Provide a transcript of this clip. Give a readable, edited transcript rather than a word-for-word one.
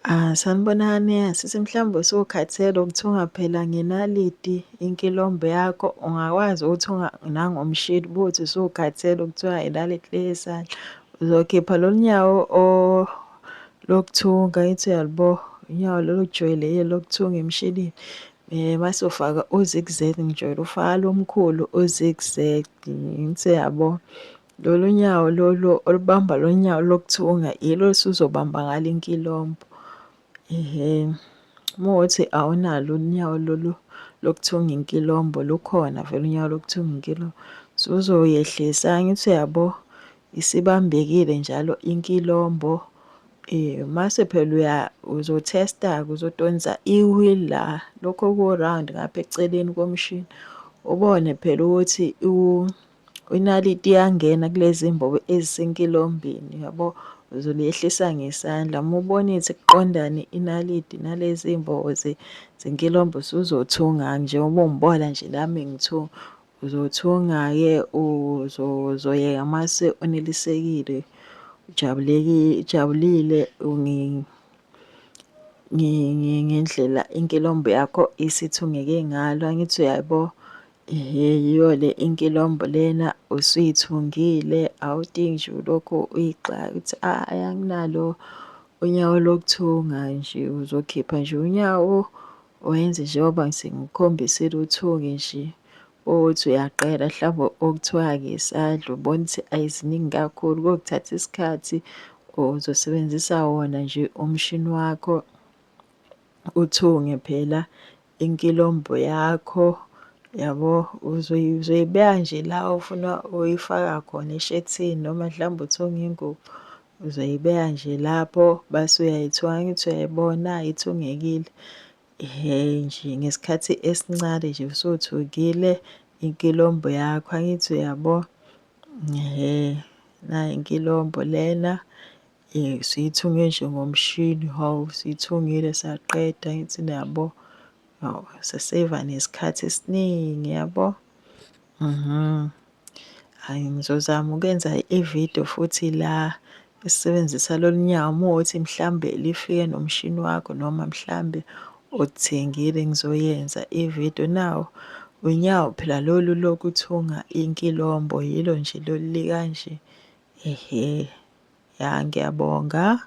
Ah, sanibonani, sisi mhlawumbe usukhathele ukuthunga phela ngenaliti inkilombo yakho, ungakwazi ukuthunga nangomshini uma kuwukuthi usukhathele ukuthunga ngenaliti le yesandla. Uzokhipha lolu nyawo lokuthunga, angithi uyalibo, unyawo lolu olujwayelekile lokuthunga emshinini. Mase ufaka u-zigzag, ngijwayele ukufaka lo mkhulu u-zigzag, angithi uyabo. Lolu nyawo lolu olubamba lo nyawo lokuthunga yilo osuzobamba ngalo inkilombo. Ehhe, uma kuwukuthi awunalo unyawo lolu lokuthunga inkilombo, lukhona vele unyawo lokuthunga inkilombo. Usuzoyehlisa, angithi uyabo, isibambekile njalo inkilombo. Mase phela uzothesta-ke, uzodonsa i-wheel la, lokhu oku-round ngapha eceleni komshini, ubone phela ukuthi inaliti iyangena kulezi mbobo ezisenkilombeni yabo. Uzolehlisa ngesandla uma ubona ithi kuqondane inaliti nalezi mbobo zenkilombo, usuzothunga njengoba ungibona nje nami ngithunga. Uzothunga-ke uzoyeka mase unelisekile, ujabulile ngendlela inkilombo yakho isithungeke ngalo. Angithi uyabo? Ehhe, yiyo le inkilombo lena usuyithungile, awudingi nje ulokhu uyigxeka ukuthi ayi anginalo unyawo lokuthunga nje. Uzokhipha nje unyawo wenze njengoba sengikukhombisile uthunge nje. Ukuthi uyaqeda mhlawumbe okuthiwa ngesandla ubone ukuthi ayi ziningi kakhulu kuyokuthatha isikhathi, uzosebenzisa wona nje umshini wakho uthunge phela inkilombo yakho yabo. Uzoyibeka nje la ofuna uyifaka khona eshethini noma mhlawumbe uthunga ingubo, uzoyibeka nje lapho base uyayithunga. Angithi uyayibona ithungekile. Ehhe nje ngesikhathi esincane nje usuthungile inkilombo yakho, angithi uyabo? Ehhe, nayi inkilombo lena. Siyithunge nje ngomshini, hawu siyithungile saqeda, angithi niyabo? Hawu, saseva nesikhathi esiningi yabo. Hhayi ngizozama ukwenza ividiyo futhi la esisebenzisa lolu nyawo uma kuwukuthi mhlawumbe lifike nomshini wakho noma mhlawumbe uthengile ngizoyenza ividiyo. Nawu unyawo phela lolu lokuthunga inkilombo yilo nje lolu likanje, ehhe. Ya ngiyabonga.